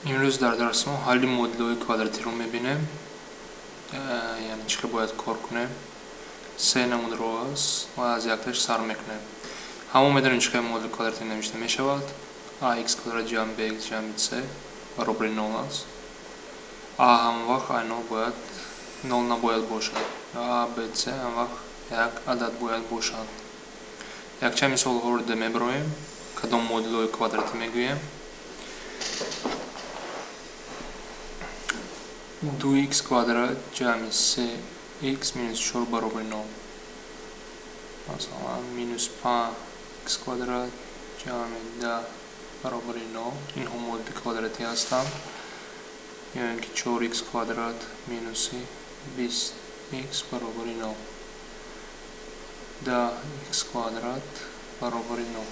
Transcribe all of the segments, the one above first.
Имрӯз дар дарси мо ҳалли модулҳои квадратиро мебинем, яъне чӣ хел бояд кор кунем. Се намуд роҳ аст ва аз якташ сар мекунем. Ҳамон медонем чӣ хел модули квадратӣ навишта мешавад. Ax квадрат ҷамъ bx ҷамъи c баробари 0 аст. А ҳамвақт а 0 бояд 0 набояд бошад. А, б, c ҳамвақт як адад бояд бошанд. Якчанд мисолҳоро дида мебароем. Кадом модулҳои квадратӣ мегӯем. 2x квадрат ҷамъи 3x минус 4 баробари 0. Масалан, минус 5x квадрат ҷамъи 10 баробари 0. Инҳо модули квадратӣ ҳастанд. Ё ин ки 4x квадрат минуси 20x баробари 0. 10x квадрат баробари 0.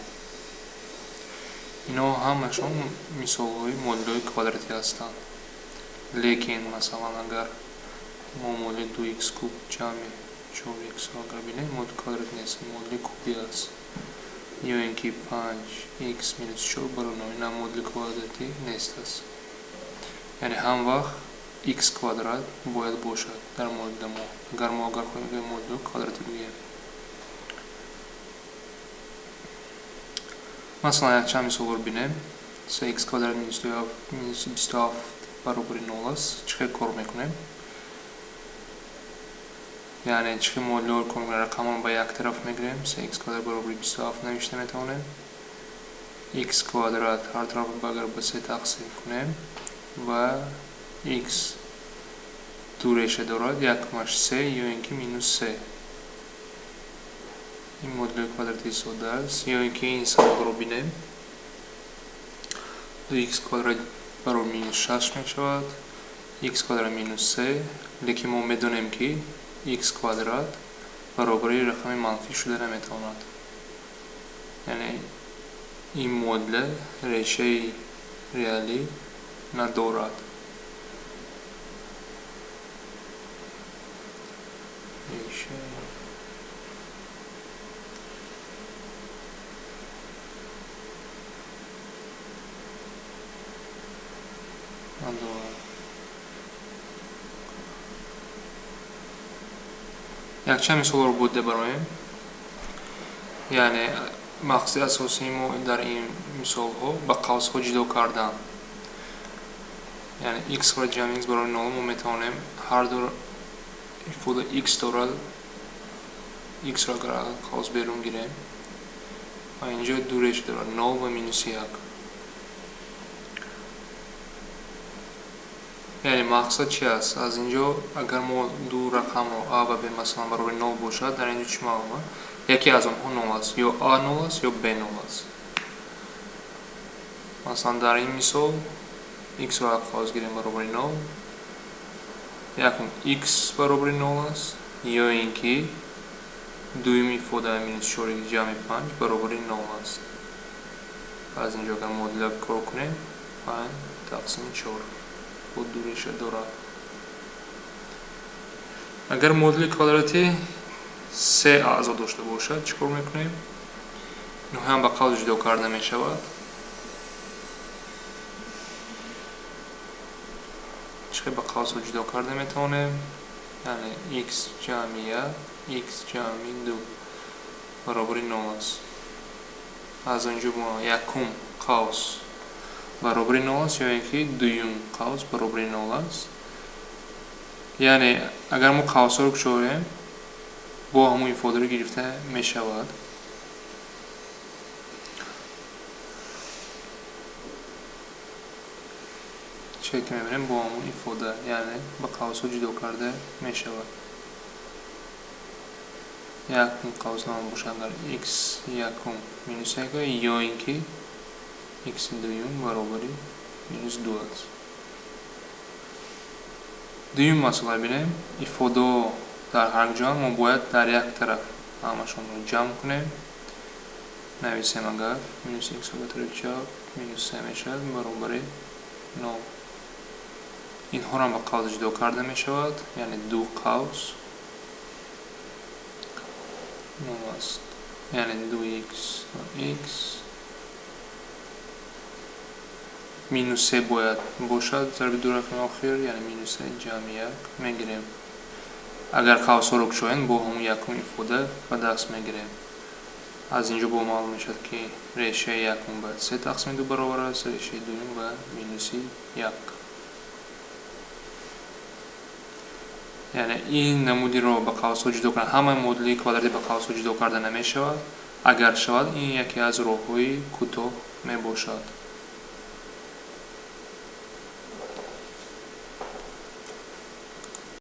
Инҳо ҳамашон мисолҳои модулҳои квадратӣ ҳастанд. Лекин масалан агар мо модули 2x куб ҷамъи 4x-ро агар бинем, модули квадратӣ нест, модули кубӣ аст. Ё ин ки 5x минус 4 баробари 0, ин модули квадратӣ нест аст. Яъне ҳам вақт x квадрат бояд бошад дар модули мо. Агар мо агар хоҳем модули квадратӣ гӯем. Масалан, якчанд мисолро бинем. 3x квадрат минус 27 баробари 0 аст. Чӣ хел кор мекунем? Яъне чӣ хел модулҳоро кор мекунем? Рақамро ба як тараф мегирем. 3x квадрат баробари 27 навишта метавонем. X квадрат ҳар тараф агар ба 3 тақсим кунем ва x ду реша дорад, якумаш 3 ё ин ки минус 3. Ин модули квадратии сода аст. Ё ин ки ин саволро бинем. 2x квадрат баробар минус 6 мешавад, x квадрат минус 3, лекин мо медонем ки x квадрат баробари рақами манфӣ шуда наметавонад. Яъне ин модуля решаи реалӣ надорад. Якчанд мисолҳоро буд бароем. Яъне мақсади асосии мо дар ин мисолҳо ба қавсҳо ҷудо кардан. Яъне x квадрат ҷамъи x баробари 0 мо метавонем ҳар ду ифода x дорад, x-ро агар қавс берун гирем ва инҷо ду реша дорад 0 ва минус 1. Яъне мақсад чи аст? Аз инҷо агар мо ду рақамро а ва б масалан баробари 0 бошад, дар инҷо чӣ маълум аст? Яке аз онҳо 0 аст, ё а 0 аст, ё б 0 аст. Масалан, дар ин мисол x-ро қавс гирем баробари 0, якум x баробари 0 аст, ё ин ки дуюми ифода минус 4 ҷамъи 5 баробари 0 аст. Аз инҷо агар модуля кор кунем, 5 тақсими 4 ду реша дорад. Агар модули квадратӣ се аъзо дошта бошад, чӣ кор мекунем? Инҳо ҳам ба қавс ҷудо карда мешавад. Чӣ хел ба қавсҳо ҷудо карда метавонем? Яъне x ҷамъи 1, x ҷамъи 2 баробари 0 аст. Аз он ҷо мо якум қавс баробари 0 аст, ё ин ки дуюм қавс баробари 0 аст. Яъне агар мо қавсҳоро кушоем, бо ҳамон ифодаро гирифта мешавад. Чӣ ки мебинем, бо ҳамон ифода, яъне ба қавсҳо ҷудо карда мешавад. Якум қавс намон бошад агар x якум минус 1 ё ин ки x дуюм баробари минус 2 аст. Дуюм масъала бинем. Ифодаҳо дар ҳар ҷо мо бояд дар як тараф ҳамашонро ҷамъ кунем. Нависем агар минус x ба тарафи чап минус 3 мешавад баробари 0. Инҳоро ҳам ба қавс ҷудо карда мешавад, яъне ду қавс 0 аст. Яъне 2x ва x Минус се бояд бошад зарби ду рақами охир, яъне минус се ҷамъи як мегирем. Агар қавсҳоро кушоем, бо ҳамун якум ифода ба даст мегирем. Аз инҷо бо маълум мешавад, ки решаи якум ба се тақсими ду баробар аст, решаи дуюм ба минуси як. Яъне ин намудиро ба қавсҳо ҷудо кардан, ҳамаи модули квадратӣ ба қавсҳо ҷудо карда намешавад. Агар шавад, ин яке аз роҳҳои кӯтоҳ мебошад.